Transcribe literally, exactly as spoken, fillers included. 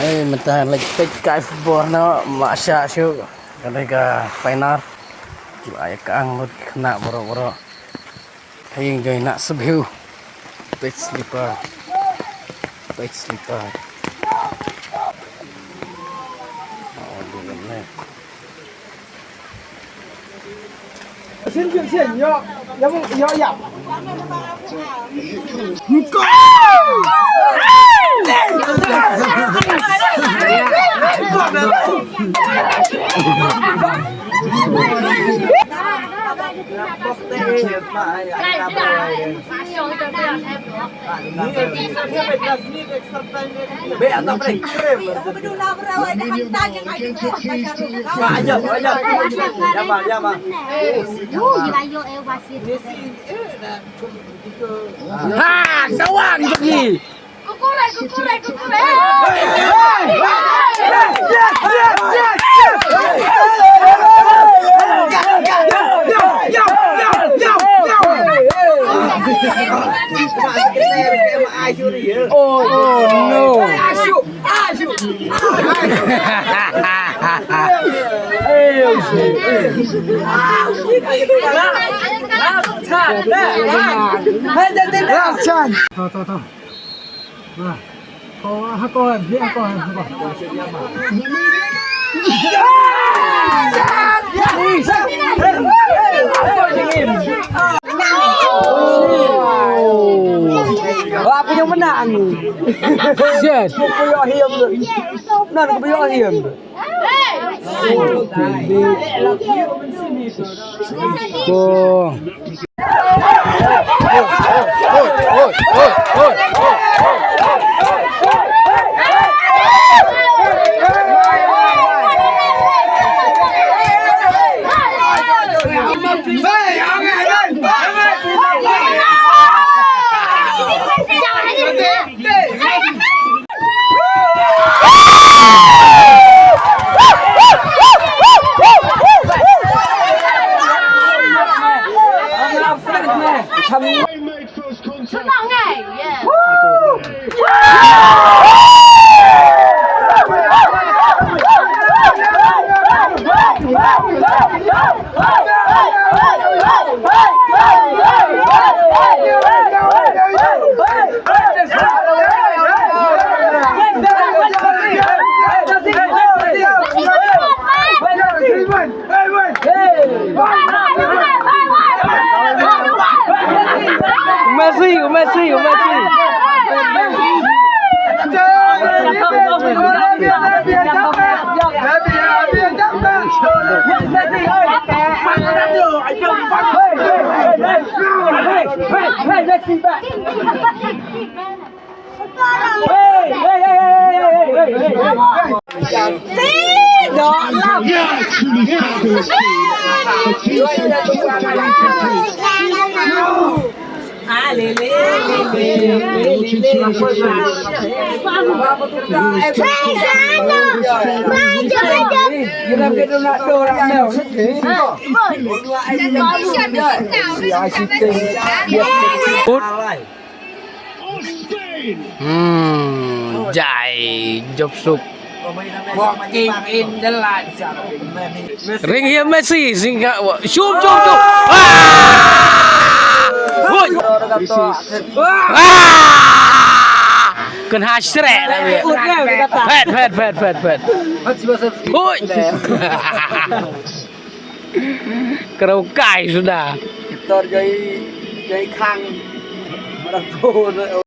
Eh, mynta leit peit kai football noh, ma sha shu. Ka dei ka final. Ki la ïa ka ang lut ki khynnah baroh baroh. Ka ïing jong i Nah Sbiew. Peit slipper. Peit slipper. Oh, dia ni. Sin, sin, sin, yo, yo, yo, yo. Ha, kawan pergi. Kukurai, kukurai, kukurai. Oh, oh no. Last chance. Wah, punya menang. Shit. Ku puyok hiam tu. Nan ku puyok hiam tu. Oh. Messi, Messi, Messi. Hmm, jai, jop suk. Walking in the light. Ring hiam Messi, singka, wa-, shum, shum, shum. Ah! Hui. Ah! Kynha shrek. Phet, phet, phet, phet, phet. Hui. Kyrau kai suda. Tor jai, jai khang. Marang tu.